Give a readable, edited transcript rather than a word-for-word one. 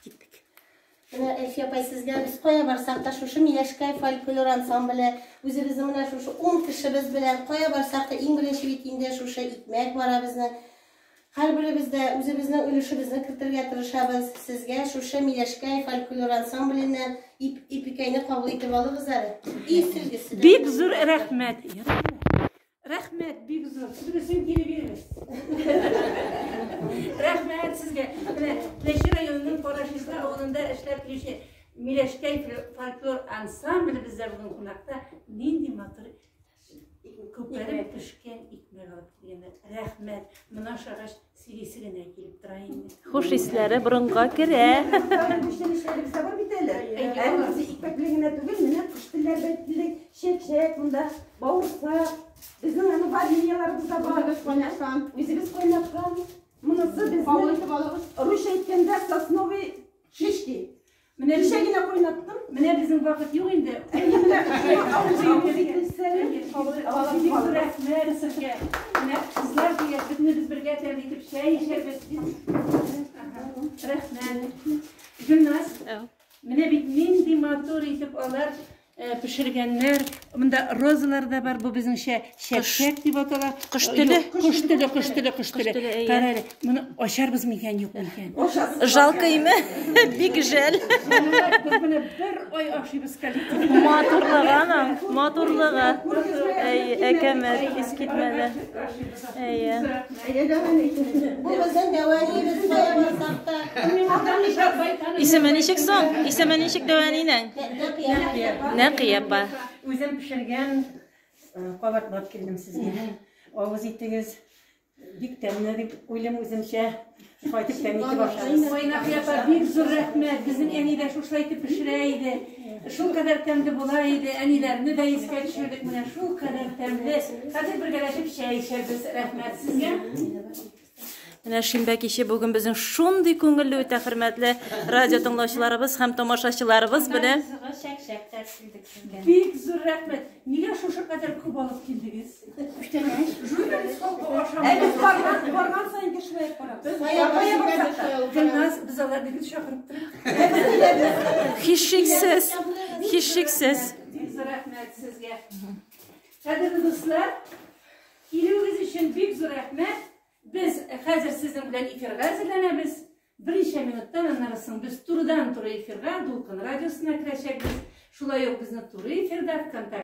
Киттек. Менә Әлфия апай, сезгә без кая барсак та шушы Миләшкәй фольклор ансамбле, үзебезнең менә шушы 10 кешебез белән кая барсак та иң беренче бит инде шушы икмәк бара безнең. Һәрберебез дә үзебезнең өлешебезне кертергә тырышабыз. Сезгә шушы Миләшкәй фольклор ансамбленнән ипекәйне кабул итеп алыгыз әле. И сөлгесе дә. Бик зур рәхмәт. Рәхмәт, бик зур. Сөлгесен кире бирегез. Рәхмәт сезгә. Менә Теләче районының Карашисла авылында эшләп килүче Миләшкәй фольклор ансамбле бездә бүген кунакта. Нинди матур күпереп пешкән икмәк алып килгәннәр. Рәхмәт. Моны ашагач сөйлисе генә килеп тора инде. Хуш исләре борынга керә. Күчтәнәчләребез дә бар бит әле. Әле без икмәк белән генә түгел, менә кош телләре дә килдек, чәк-чәк монда, бавырсак. Безнең аны вареньеларыбыз да бар. Үзебез кайнаткан. Үзебез кайнаткан. Монысы Кабул безнең итеп алыгыз. русча әйткәндә сосновый шишки. Менә Кичә генә кайнаттым. Менә безнең вакыт юк инде. Әйе, менә авыз ителсә. Бик зур рәхмәт сезгә. Менә кызлар килгәч, бөтенебез бергә тәмле итеп чәй эчәрбез. Рәхмәт. Гөлназ, менә бит нинди матур итеп алар пешергәннәр. Монда розалар да бар, бу безнеңчә чәк-чәк дип атала. Кош теле. Юк, Кош теле, кош теле, кош теле. Кош теле, әйе. Кара әле, моны ачарбыз микән, юк микән? Жалко име? Бик жәл. Без менә бер ай ашыйбыз коллектив. Матурлыгы аның, матурлыгы. Әй, әкәмәт, искитмәле. Әйе. Бу безнең дәвәниебез кая барсак та. Исеме ничек соң? Исеме ничек дәвәнинең? Нәкыя. Нәкыя апа. Үзем пешергән кабартлап килдем сезгә. Авыз итегез. Бик тәмле дип уйлыйм үземчә. Кайтып тәм итеп ашарбыз. Ой, Нәкыя апа, бик зур рәхмәт. Безнең әни дә шушылай итеп пешерә иде. Шул кадәр тәмле була иде. Әниләрне дә искә төшердек. Менә шул кадәр тәмле. Хәзер бергәләшеп чәй эчәрбез. Рәхмәт сезгә. Менә шимбә киче бүген безнең шундый күңелле үтә, хөрмәтле радио тыңлаучыларыбыз һәм тамашачыларыбыз белән. Чәк-чәк тә килдек сезгә. Бик зур рәхмәт. Нигә шушы кадәр күп алып килдегез? Журналист халкы Ә ашамый. без барган, барган саен кешеләр барабыз. Кая барсак та. Гөлназ, без аларны гел чакырып торабыз. Һичшиксез, һичшиксез. Бик зур рәхмәт сезгә. Кадерле дуслар, килүегез өчен бик зур рәхмәт. Без хәзер сезнең белән эфирга әзерләнәбез. Берничә минуттан аннары соң без турыдан-туры эфирга Дулкын радиосына керәчәкбез. Шулай ук безне туры эфирда ВКонтакте